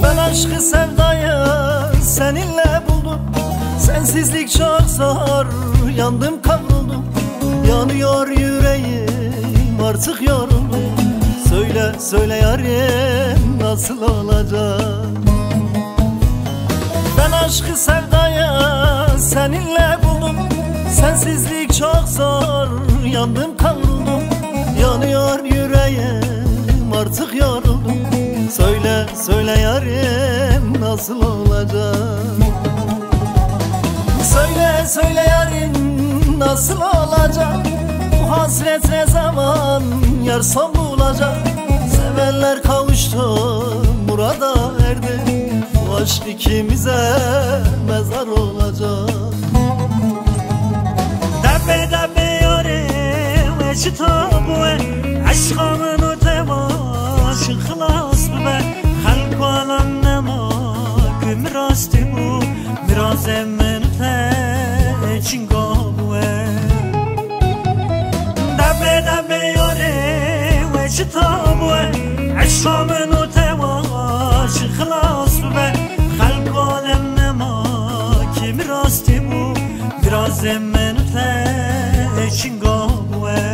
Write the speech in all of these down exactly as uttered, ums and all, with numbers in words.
Ben aşkı sevdayı seninle buldum. Sensizlik çok zor, yandım, kavruldum. Yanıyor yüreğim, artık yoruldum. Söyle, söyle yarim, nasıl olacak? Ben aşkı sevdayı seninle buldum. Sensizlik çok zor, yandım, kavruldum. Yanıyor yüreğim, artık yoruldum. Söyle, söyle yarim, nasıl olacak? Söyle, söyle yarim, nasıl olacak? Bu hasret ne zaman yar son bulacak? Sevenler kavuştu, murada erdi. Bu aşk ikimize mezar olacak. Debe debe yare, we çi tabue, eşqa min û tevaşin xilas bibe. Xelk û alem nema ku min rastî bû, mirazê min û te çinga bûye. Debe debe yare, we çi tabue, eşqa min û tevaşin xilas bibe. Xelk û alem nema ku min rastî bû, mirazê min û te çinga bûye.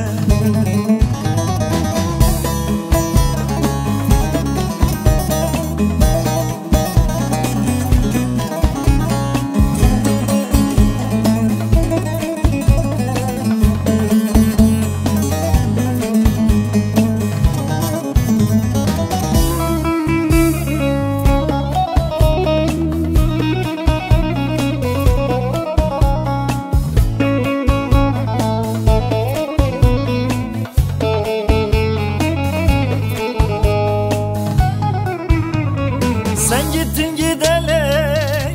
Sen gittin gideli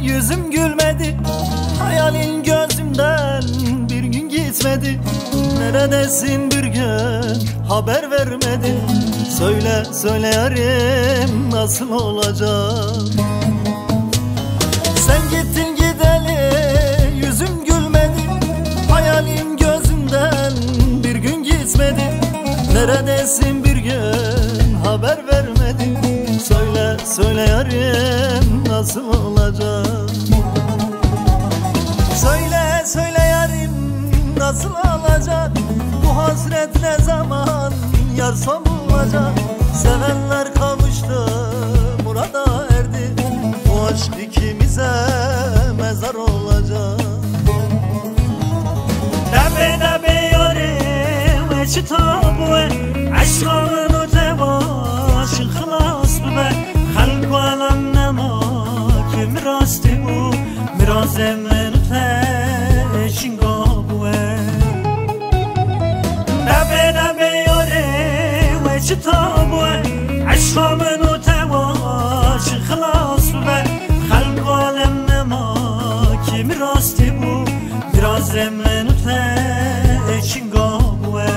yüzüm gülmedi. Hayalin gözümden bir gün gitmedi. Neredesin, bir gün haber vermedin. Söyle, söyle yarim, nasıl olacak? Sen gittin gideli yüzüm gülmedi. Hayalin gözümden bir gün gitmedi. Neredesin, bir gün haber vermedin. Söyle, söyle yarim, nasıl olacak? Söyle, söyle yarim, nasıl olacak? Bu hasret ne zaman yar son bulacak? Sevenler kavuştu, murada erdi. Bu aşk ikimize mezar olacak. Debe debe yare, we çi tabue, eşqa min û tevaşin xilas bibe. Xelk û alem nema ku min rastî bû, mirazê min û te çinga bûye. Debe debe yare, we çi tabue, eşqa min û tevaşin xilas bibe. Xelk û alem nema ku min rastî bû, mirazê min û te çinga bûye.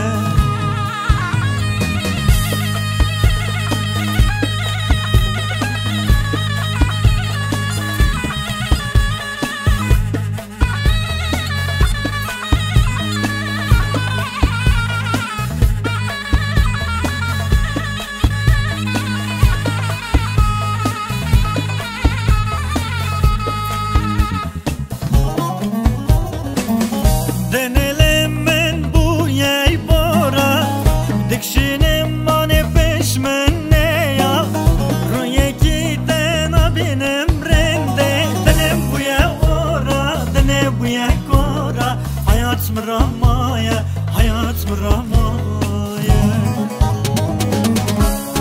Denelê min bûye bora, dikşînim manê pêş min neya. Rûyekî te nabînim rindê, dilim bûye ora, dilê bûye kora. Hayat mi ramaye, hayat mi ramaye.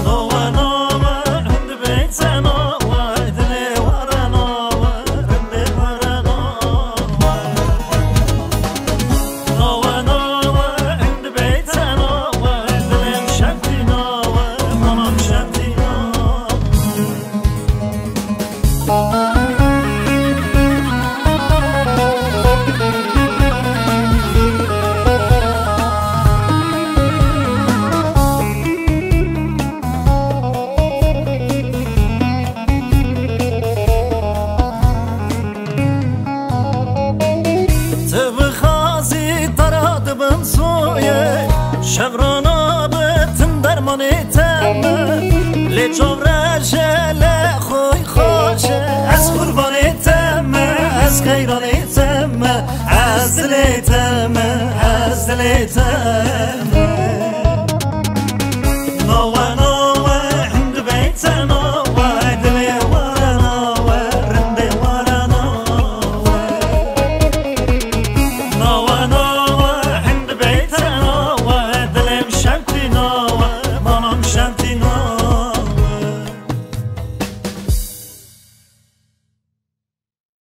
Nova, nova, hund beytse nova, dilê wara nova, hund wara nova. Nova, nova, hund beytse nova, dilê şentî nova, mamam şentî nova. Tu bixwazî tara dibim soyê, şevrana bi tim dermanê te. Şovre jele xoy xoşe. Ez qurbanê te me, ez xeyranê te me, ez dilê te me, ez dilê te me.